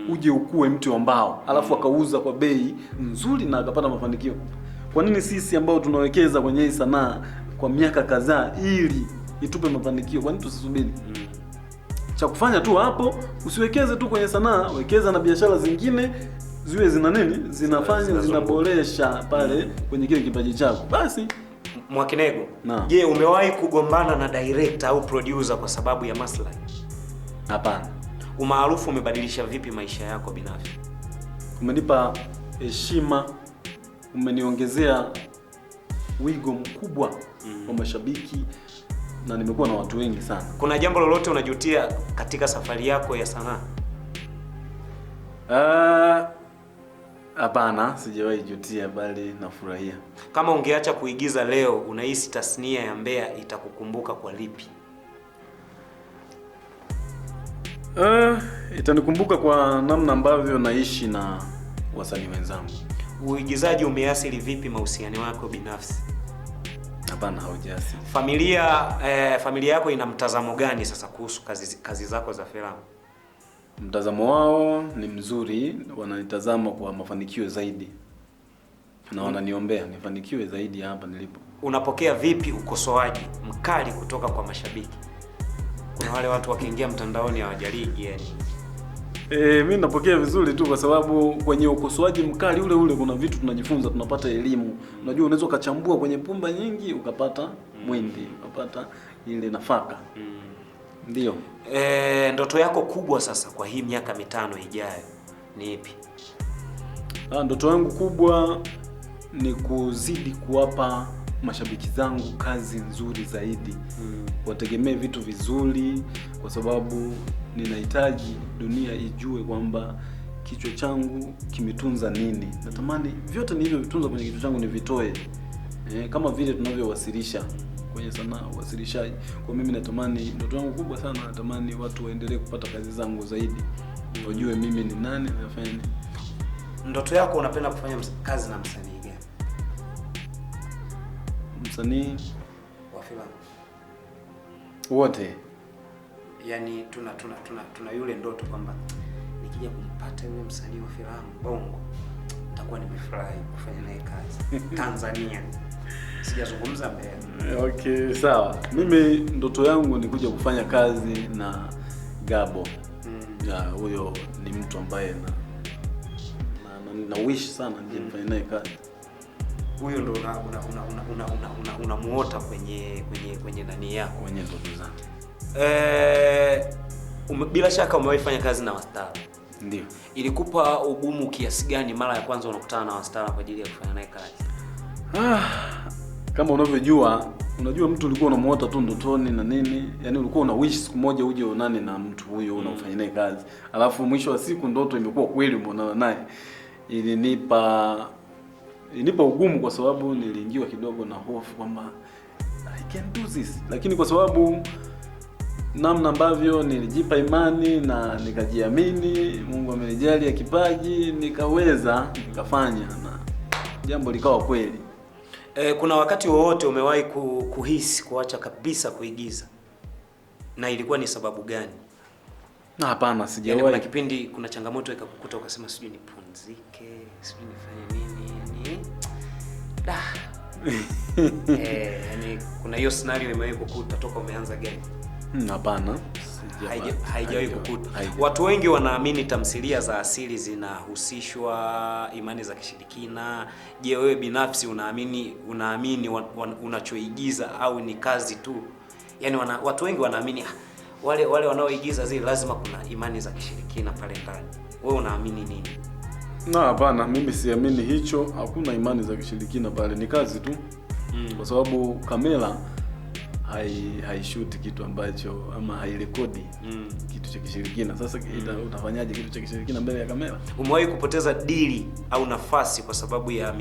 B: uje ukue mti wa mbao, alafu akauza kwa bei nzuri na akapata mafanikio. Kwa nini sisi ambao tunawekeza kwenye hii sanaa kwa miaka kadhaa ili itupe mafanikio, kwa nini tusisubiri? Cha kufanya tu hapo, usiwekeze tu kwenye sanaa, wekeza na biashara zingine ziwe zina nini, zinafanya zinaboresha pale kwenye kile kipaji chako. Basi
I: Mwakinego, je, umewahi kugombana na director au producer kwa sababu ya maslahi?
B: Hapana.
I: Umaarufu umebadilisha vipi maisha yako binafsi?
B: Umenipa heshima, umeniongezea wigo mkubwa wa mashabiki na nimekuwa na watu wengi sana.
I: Kuna jambo lolote unajutia katika safari yako ya sanaa?
B: Hapana, sijawahi jutia bali nafurahia.
I: Kama ungeacha kuigiza leo, unahisi tasnia ya Mbeya itakukumbuka kwa lipi?
B: Itanikumbuka kwa namna ambavyo naishi na wasanii wenzangu.
I: Uigizaji umeathiri vipi mahusiano yako binafsi?
B: Hapana, haujaasili.
I: Familia yako ina mtazamo gani sasa kuhusu kazi zako za filamu?
B: Mtazamo wao ni mzuri, wananitazama kwa mafanikio zaidi na wananiombea nifanikiwe zaidi hapa nilipo.
I: Unapokea vipi ukosoaji mkali kutoka kwa mashabiki? Kuna wale watu wakiingia mtandaoni hawajaligi yani.
B: Mimi napokea vizuri tu kwa sababu kwenye ukosoaji mkali ule ule kuna vitu tunajifunza, tunapata elimu. Unajua unaweza ukachambua kwenye pumba nyingi ukapata mwindi, ukapata ile nafaka. Ndio.
I: Ndoto yako kubwa sasa kwa hii miaka 5 ijayo ni ipi?
B: Ndoto yangu kubwa ni kuzidi kuwapa mashabiki zangu kazi nzuri zaidi. Wategemee vitu vizuri kwa sababu ninahitaji dunia ijue kwamba kichwa changu kimetunza nini. Natamani vyote nilivyovitunza kwenye kichwa changu nivitoe. Kama vile tunavyowasilisha kwenye sanaa, uwasilishaji. Kwa mimi natamani, ndoto yangu kubwa sana, natamani watu waendelee kupata kazi zangu zaidi. Wajue mimi ni nani, nafanya nini.
I: Ndoto yako unapenda kufanya kazi na msanii gani?
B: Msanii
I: wa filamu.
B: Wote.
I: Yaani tuna yule ndoto kwamba nikija kumpata yule msanii wa filamu Bongo nitakuwa nimefurahi kufanya naye kazi. Tanzania. Sijazungumza mbele.
B: Okay, sawa. Mimi ndoto yangu ni kuja kufanya kazi na Gabo. Ya, huyo ni mtu ambaye na wish sana nije nifanye naye kazi.
I: Huyo ndo unamuota kwenye nani yako,
B: kwenye ndoto zangu.
I: Bila shaka umewahi fanya kazi na Wastara.
B: Ndio.
I: Ilikupa ugumu kiasi gani mara ya kwanza unakutana na Wastara kwa ajili ya kufanya naye kazi?
B: Kama unavyojua, unajua mtu ulikuwa unamuota tu ndotoni na nini, yani ulikuwa una wish siku moja uje uonane na mtu huyo unaofanya naye kazi. Alafu mwisho wa siku ndoto imekuwa kweli, umeonana naye. Ilinipa ugumu kwa sababu niliingiwa kidogo na hofu kwamba I can do this. Lakini kwa sababu namna ambavyo nilijipa imani na nikajiamini, Mungu amenijalia kipaji, nikaweza, nikafanya na jambo likawa kweli.
I: Kuna wakati wowote umewahi kuhisi kuacha kabisa kuigiza? Na ilikuwa ni sababu gani?
B: Hapana, sijawahi.
I: Yaani kuna kipindi kuna changamoto ikakukuta ukasema sijui nipumzike, sijui nifanye nini, yani da. Yani kuna hiyo scenario imewahi kukuta toka umeanza game?
B: Hapana,
I: haijawahi kukuta. Watu wengi wanaamini tamthilia za asili zinahusishwa imani za kishirikina. Je, wewe binafsi unaamini unachoigiza au ni kazi tu? Yaani watu wengi wanaamini wale wanaoigiza zile lazima kuna imani za kishirikina pale ndani. Wewe unaamini nini?
B: Na hapana, mimi siamini hicho. Hakuna imani za kishirikina pale, ni kazi tu. Kwa sababu kamera haishuti kitu ambacho ama hairekodi kitu cha kishirikina. Sasa utafanyaje kitu cha kishirikina mbele ya kamera?
I: Umewahi kupoteza dili au nafasi kwa sababu ya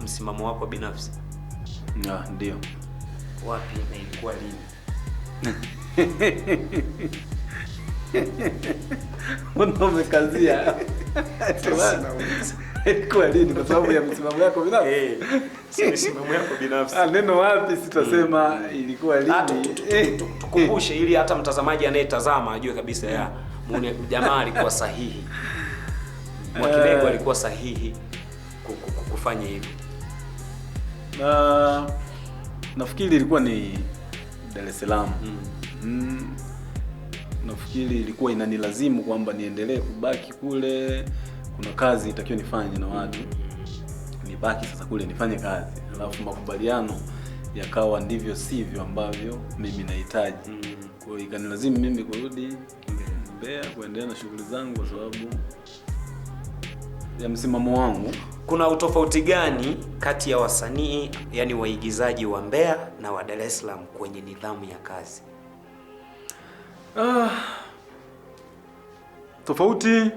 I: msimamo wako binafsi?
B: Ndio.
I: Wapi na ilikuwa lini?
B: Mbona umekazia? Ilikuwa lini kwa sababu ya msimamo yako binafsi?
I: Si msimamo yako binafsi.
B: Neno wapi sitasema ilikuwa lini.
I: Tukumbushe ili hata mtazamaji anayetazama ajue kabisa ya muone jamaa alikuwa sahihi. Mwakinegwa alikuwa sahihi kufanya hivyo.
B: Na nafikiri ilikuwa ni Dar es Salaam. Nafikiri ilikuwa inanilazimu kwamba niendelee kubaki kule, kuna kazi itakiwa nifanye na watu. Nibaki sasa kule nifanye kazi. Alafu makubaliano yakawa ndivyo sivyo ambavyo mimi nahitaji. Kwa hiyo ikanilazimu mimi kurudi Mbeya kuendelea na shughuli zangu kwa sababu ya msimamo wangu.
I: Kuna utofauti gani kati ya wasanii, yani waigizaji wa Mbeya na wa Dar es Salaam kwenye nidhamu ya kazi?
B: Tofauti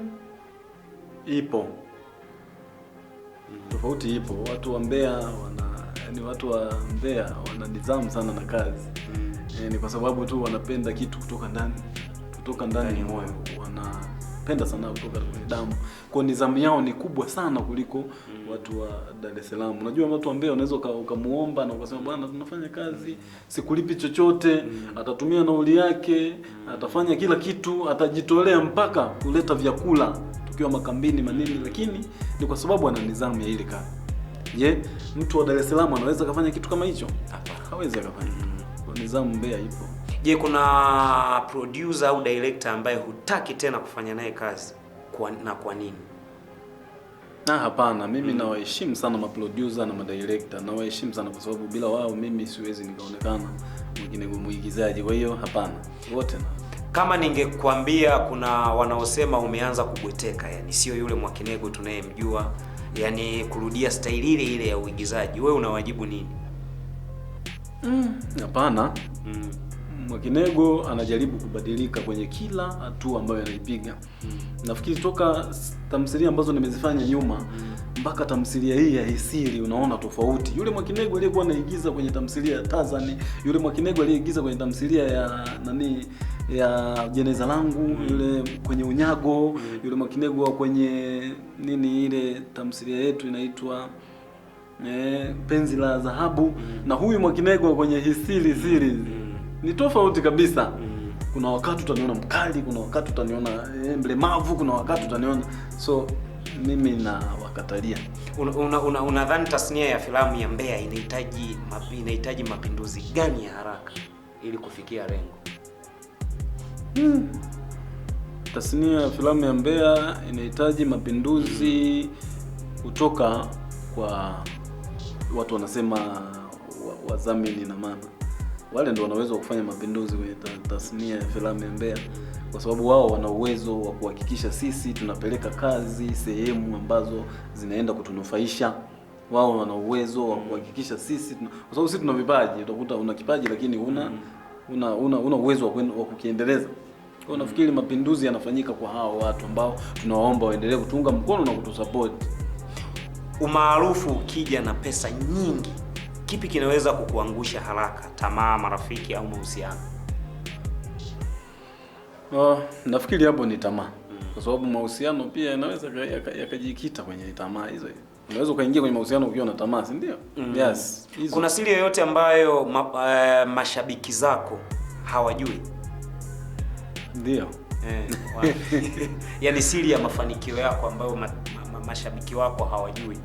B: ipo. Tofauti ipo. Watu wa Mbeya wana nidhamu sana na kazi. Ni kwa sababu tu wanapenda kitu kutoka ndani moyo. Wanapenda sana kutoka kwenye damu. Kwa nidhamu yao ni kubwa sana kuliko watu wa Dar es Salaam. Unajua watu wa Mbeya unaweza ukamuomba na ukasema bwana tunafanya kazi, sikulipi chochote, atatumia nauli yake, atafanya kila kitu, atajitolea mpaka kuleta vyakula tukiwa makambini manini, lakini ni kwa sababu ana nidhamu ya ile kazi. Je, mtu wa Dar es Salaam anaweza kafanya kitu kama hicho? Hapana, hawezi akafanya. Kwa nidhamu Mbeya ipo.
I: Je, kuna producer au director ambaye hutaki tena kufanya naye kazi na kwa nini?
B: Hapana, mimi nawaheshimu sana maproducer na madirector. Nawaheshimu sana kwa sababu bila wao mimi siwezi nikaonekana mwingine muigizaji. Kwa hiyo hapana, wote na.
I: Kama ningekuambia kuna wanaosema umeanza kubweteka, yani sio yule Mwakinegwa tunayemjua, yani kurudia staili ile ile ya uigizaji, wewe unawajibu nini?
B: Hapana. Mwakinegwa anajaribu kubadilika kwenye kila hatua ambayo anaipiga. Nafikiri toka tamthilia ambazo nimezifanya nyuma mpaka tamthilia hii ya Hisili unaona tofauti. Yule Mwakinegwa aliyekuwa anaigiza kwenye tamthilia ya Tarzan, yule Mwakinegwa aliyeigiza kwenye tamthilia ya nani ya Jeneza Langu, yule kwenye Unyago, yule Mwakinegwa kwenye nini ile tamthilia yetu inaitwa Penzi la Dhahabu, na huyu Mwakinegwa kwenye Hisili series. Ni tofauti kabisa. Kuna wakati utaniona mkali, kuna wakati utaniona mlemavu, kuna wakati utaniona. So mimi na wakatalia.
I: Unadhani tasnia ya filamu ya Mbeya inahitaji mapinduzi gani ya haraka ili kufikia lengo?
B: Tasnia ya filamu ya Mbeya inahitaji mapinduzi kutoka kwa watu wanasema wadhamini na maana. Wale ndio wanaweza kufanya mapinduzi kwenye tasnia ya filamu ya Mbeya kwa sababu wao wana uwezo wa kuhakikisha sisi tunapeleka kazi sehemu ambazo zinaenda kutunufaisha. Wao wana uwezo wa kuhakikisha sisi kwa sababu sisi tuna vipaji, utakuta una kipaji lakini una uwezo wa kukiendeleza. Kwa nafikiri mapinduzi yanafanyika kwa hao watu ambao tunawaomba waendelee kutunga mkono na kutusupport.
I: Umaarufu ukija na pesa nyingi, kipi kinaweza kukuangusha haraka? Tamaa, marafiki au mahusiano?
B: Nafikiri hapo ni tamaa. Kwa sababu mahusiano pia yanaweza yakajikita kwenye tamaa hizo. Unaweza ukaingia kwenye mahusiano ukiwa na tamaa, si ndio? Yes. Hizo.
I: Kuna siri yoyote ambayo mashabiki zako hawajui?
B: Ndio.
I: Yaani siri ya mafanikio yako ambayo mashabiki wako hawajui.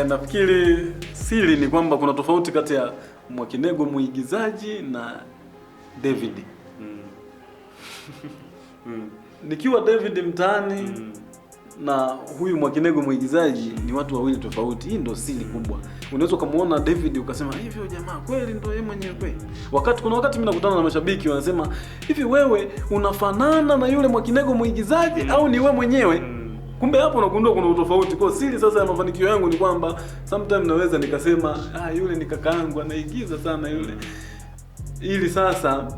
B: Nafikiri siri ni kwamba kuna tofauti kati ya Mwakinegwa muigizaji na David. Nikiwa David mtaani na huyu Mwakinegwa muigizaji ni watu wawili tofauti. Hii ndio siri kubwa. Unaweza kumuona David ukasema hivyo jamaa kweli ndio yeye mwenyewe kweli. Wakati kuna wakati mimi nakutana na mashabiki wanasema hivi wewe unafanana na yule Mwakinegwa muigizaji au ni wewe mwenyewe? Kumbe hapo unagundua kuna utofauti. Kwa siri sasa ya mafanikio yangu ni kwamba sometimes naweza nikasema yule ni kakaangu anaigiza sana yule, ili sasa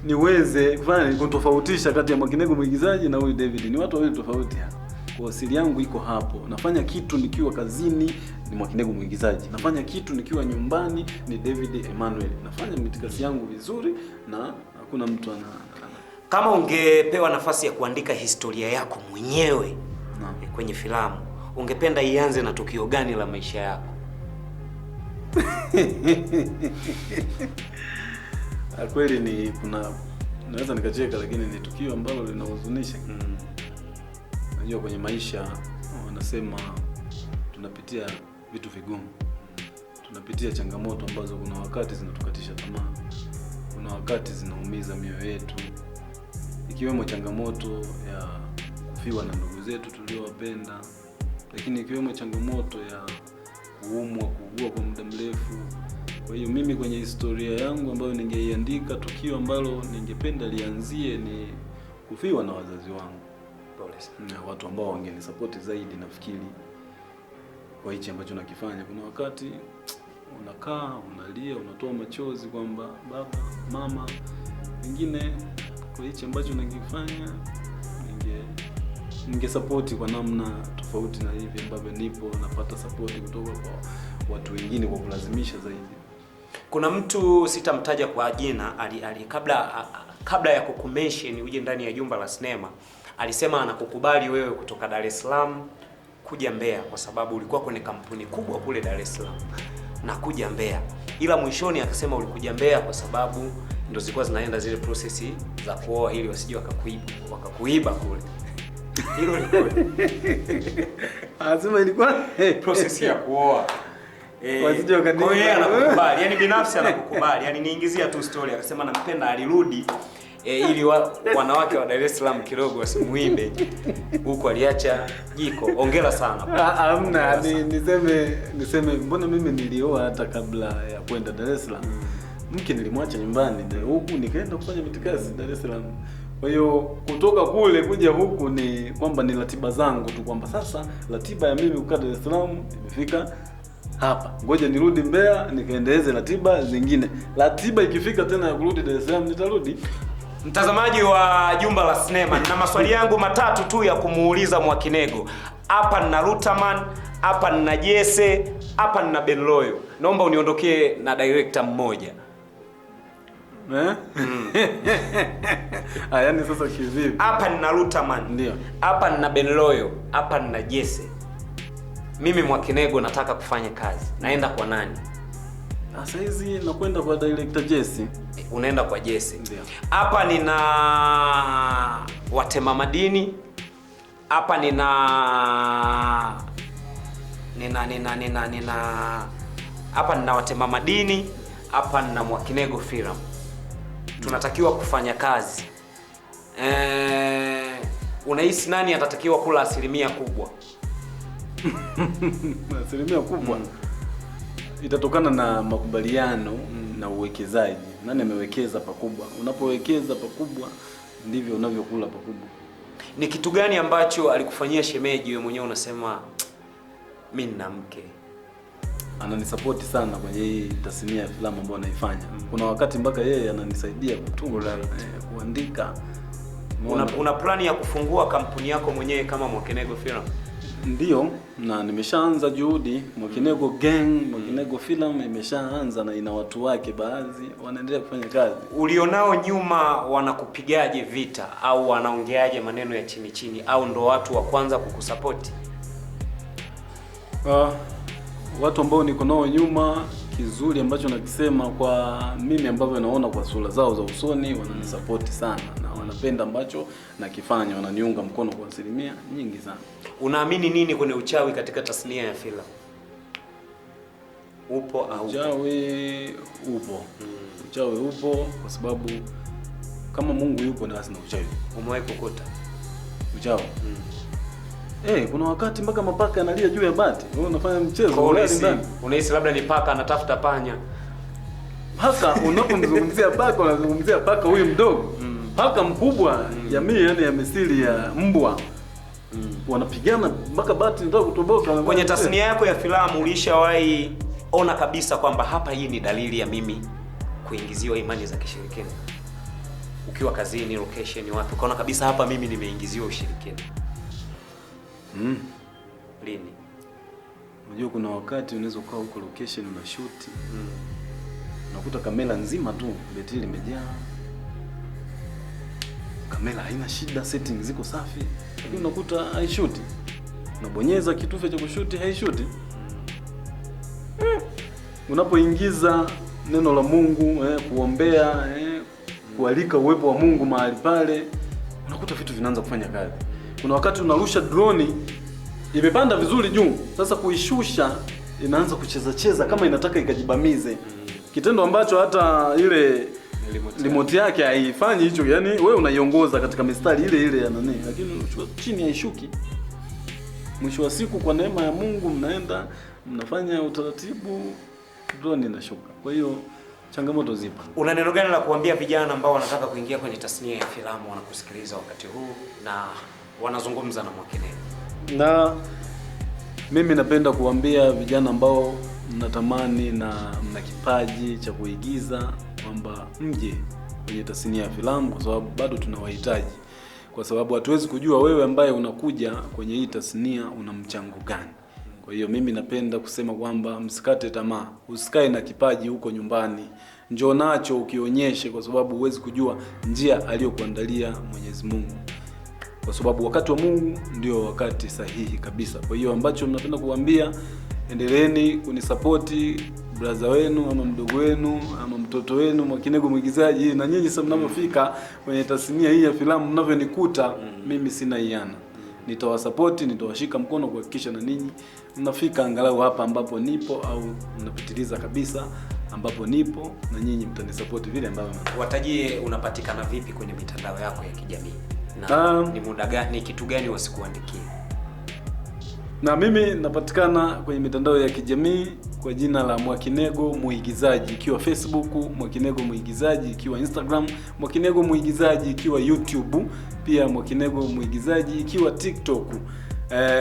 B: niweze kufanya kutofautisha kati ya Mwakinego mwigizaji na huyu David. Ni watu wawili tofauti hapa. Kwa siri yangu iko hapo. Nafanya kitu nikiwa kazini ni Mwakinego mwigizaji, nafanya kitu nikiwa nyumbani ni David Emmanuel. Nafanya mitikasi yangu vizuri na hakuna mtu ana.
I: Kama ungepewa nafasi ya kuandika historia yako mwenyewe kwenye filamu, ungependa ianze na tukio gani la maisha yako?
B: Kweli ni kuna, naweza nikacheka, lakini ni tukio ambalo linahuzunisha. Najua kwenye maisha wanasema tunapitia vitu vigumu, tunapitia changamoto ambazo kuna wakati zinatukatisha tamaa, kuna wakati zinaumiza mioyo yetu, ikiwemo changamoto ya kufiwa na ndugu zetu tuliowapenda, lakini ikiwemo changamoto ya kuumwa, kuugua kwa muda mrefu. Kwa hiyo mimi kwenye historia yangu ambayo ningeiandika, tukio ambalo ningependa lianzie ni kufiwa na wazazi wangu.
I: Pole sana.
B: Na watu ambao wangenisapoti zaidi nafikiri kwa hichi ambacho nakifanya. Kuna wakati unakaa, unalia, unatoa machozi kwamba baba, mama, wengine kwa hichi ambacho nakifanya ningesapoti kwa namna tofauti na hivi ambavyo nipo napata support kutoka kwa watu wengine kwa kulazimisha zaidi.
I: Kuna mtu sitamtaja kwa jina, kabla ya kukumention uje ndani ya jumba la sinema, alisema anakukubali wewe kutoka Dar es Salaam kuja Mbeya kwa sababu ulikuwa kwenye kampuni kubwa kule Dar es Salaam na kuja Mbeya. Ila mwishoni akasema ulikuja Mbeya kwa sababu ndo zilikuwa zinaenda zile process za kuoa ili wasije wakakuiba kule. Hilo lilikuwa.
B: Anasema ilikuwa
I: process ya kuoa.
B: Wasije wakaniiba.
I: Kwa hiyo anakukubali, yani binafsi anakukubali. Yani niingizia tu story akasema nampenda, alirudi ili wanawake wa Dar es Salaam kidogo wasimuibe. Huko aliacha jiko. Hongera sana.
B: Hamna, niseme mbona mimi nilioa hata kabla ya kwenda Dar es Salaam. Mke nilimwacha nyumbani huku nikaenda kufanya mitikasi Dar es Salaam. Kwa hiyo kutoka kule kuja huku ni kwamba ni ratiba zangu tu, kwamba sasa ratiba ya mimi kukaa Dar es Salaam imefika hapa, ngoja nirudi Mbeya nikaendeleze ratiba zingine. Ratiba ikifika tena ya kurudi Dar es Salaam nitarudi.
I: Mtazamaji wa Jumba la Sinema, na maswali yangu matatu tu ya kumuuliza Mwakinego. Hapa nina Rutaman, hapa nina Jesse, hapa nina Benloyo. Naomba uniondokee na director mmoja.
B: Yaani sasa kivipi?
I: Hapa nina Rutaman.
B: Ndio.
I: Hapa nina Benloyo, hapa nina Jesse. Mimi Mwakinego nataka kufanya kazi. Naenda kwa nani?
B: Sasa hizi nakwenda kwa director Jesse.
I: Unaenda kwa Jesse. Hapa nina watema madini. Hapa nina hapa nina watema madini, hapa nina Mwakinego Film. Tunatakiwa kufanya kazi. Unahisi nani atatakiwa kula asilimia kubwa?
B: Asilimia kubwa itatokana na makubaliano na uwekezaji. Nani amewekeza pakubwa? Unapowekeza pakubwa ndivyo unavyokula pakubwa.
I: Ni kitu gani ambacho alikufanyia shemeji wewe mwenyewe unasema mimi nina mke?
B: Ananisupport sana kwenye hii tasnia ya filamu ambayo naifanya. Kuna wakati mpaka yeye ananisaidia kutunga, kuandika.
I: Una plani ya kufungua kampuni yako mwenyewe kama Mwakinego Film?
B: Ndio, na nimeshaanza juhudi. Mwakinego Gang, Mwakinego Film imeshaanza na ina watu wake baadhi wanaendelea kufanya kazi.
I: Ulionao nyuma wanakupigaje vita au wanaongeaje maneno ya chini chini, au ndo watu wa kwanza kukusupport?
B: Watu ambao niko nao nyuma, kizuri ambacho nakisema kwa mimi ambavyo naona kwa sura zao za usoni, wananisupport sana na wanapenda ambacho nakifanya, wananiunga mkono kwa asilimia nyingi sana.
I: Unaamini nini kwenye uchawi katika tasnia ya filamu? Upo au?
B: Uchawi upo. Uchawi upo kwa sababu kama Mungu yupo na basi na uchawi.
I: Umewahi kukuta
B: uchawi? Kuna wakati mpaka mapaka yanalia juu ya bati. Wewe unafanya mchezo,
I: unahisi labda ni paka anatafuta panya.
B: Paka unapomzungumzia paka unazungumzia paka huyu mdogo. Paka mkubwa, jamii yani ya misili ya mbwa. Wanapigana mpaka bati inataka kutoboka.
I: Kwenye tasnia yako ya filamu ulishawahi ona kabisa kwamba hapa hii ni dalili ya mimi kuingiziwa imani za kishirikina? Ukiwa kazini, location, wapi, ukaona kabisa hapa mimi nimeingiziwa ushirikina? Lini?
B: Unajua kuna wakati unaweza ukawa huko location una shoot. Unakuta kamera nzima tu betri limejaa. Kamera haina shida, settings ziko safi, lakini unakuta haishuti. Unabonyeza kitufe cha kushuti, haishuti. Unapoingiza neno la Mungu, kuombea, kualika uwepo wa Mungu mahali pale, unakuta vitu vinaanza kufanya kazi. Kuna wakati unarusha droni imepanda vizuri juu, sasa kuishusha inaanza kucheza cheza kama inataka ikajibamize. Kitendo ambacho hata ile remote yake haifanyi hicho. Yaani wewe unaiongoza katika mistari ile ile ya nani, lakini unachukua chini haishuki. Mwisho wa siku kwa neema ya Mungu mnaenda mnafanya utaratibu, drone inashuka. Kwa hiyo changamoto zipo.
I: Una neno gani la kuambia vijana ambao wanataka kuingia kwenye tasnia ya filamu, wanakusikiliza wakati huu na wanazungumza na Mwakineo?
B: Na mimi napenda kuambia vijana ambao mnatamani na mna kipaji cha kuigiza kwamba mje kwenye tasnia ya filamu, kwa sababu bado tunawahitaji. Kwa sababu hatuwezi kujua wewe ambaye unakuja kwenye hii tasnia una mchango gani. Kwa hiyo mimi napenda kusema kwamba msikate tamaa, usikae na kipaji huko nyumbani, njoo nacho ukionyeshe, kwa sababu huwezi kujua njia aliyokuandalia Mwenyezi Mungu. Kwa sababu wakati wa Mungu ndio wakati sahihi kabisa. Kwa hiyo ambacho mnapenda kuambia, endeleeni kunisapoti brother wenu ama mdogo wenu ama mtoto wenu Mwakinego mwigizaji. Na nyinyi sasa mnapofika kwenye tasnia hii ya filamu mnavyonikuta, mimi sina hiana. Nitawasapoti, nitawashika mkono kuhakikisha na ninyi mnafika angalau hapa ambapo nipo, au mnapitiliza kabisa ambapo nipo, na nyinyi mtanisapoti vile ambavyo.
I: Watajie unapatikana vipi kwenye mitandao yako ya kijamii? Na ni muda gani, kitu gani wasikuandikie?
B: Na mimi napatikana kwenye mitandao ya kijamii kwa jina la Mwakinego Muigizaji, ikiwa Facebook Mwakinego Muigizaji, ikiwa Instagram Mwakinego Muigizaji, ikiwa YouTube pia Mwakinego Muigizaji, ikiwa TikTok.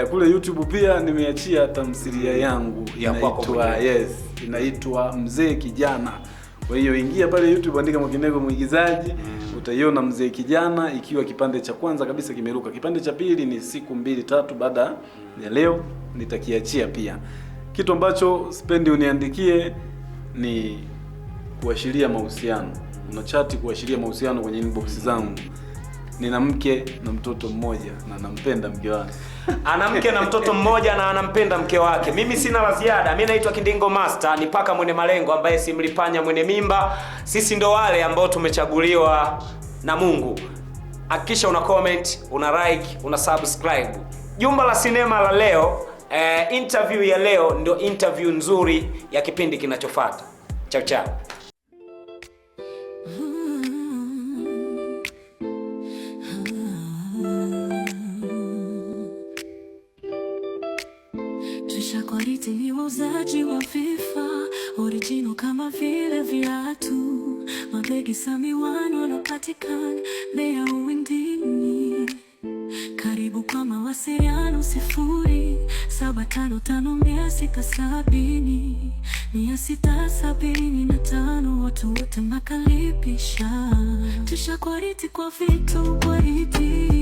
B: Kule YouTube pia nimeachia tamthilia yangu
I: ya kwako
B: inaitwa, yes, inaitwa Mzee Kijana. Kwa hiyo ingia pale YouTube, andika Mwakinego Muigizaji, utaiona Mzee Kijana, ikiwa kipande cha kwanza kabisa kimeruka. Kipande cha pili ni siku 2-3 baada ya leo nitakiachia pia. Kitu ambacho sipendi uniandikie ni kuashiria mahusiano. Unachati kuashiria mahusiano kwenye inbox zangu. Nina mke na mtoto mmoja na nampenda mke wake.
I: Ana mke na mtoto mmoja na anampenda mke wake. Mimi sina la ziada. Mimi naitwa Kindingo Master, ni paka mwenye malengo ambaye simlipanya mwenye mimba. Sisi ndo wale ambao tumechaguliwa na Mungu. Hakikisha una comment, una like, una subscribe. Jumba la sinema la leo, interview ya leo ndio interview nzuri ya kipindi kinachofuata. Chao chao.
J: Trisha Quality ni wauzaji wa vifaa original kama vile viatu, mabegi za miwani wanapatikana Mbeya Uwindini. Karibu kwa mawasiliano 0755 670 675. Watu wote makaribisha. Trisha Quality kwa vitu quality.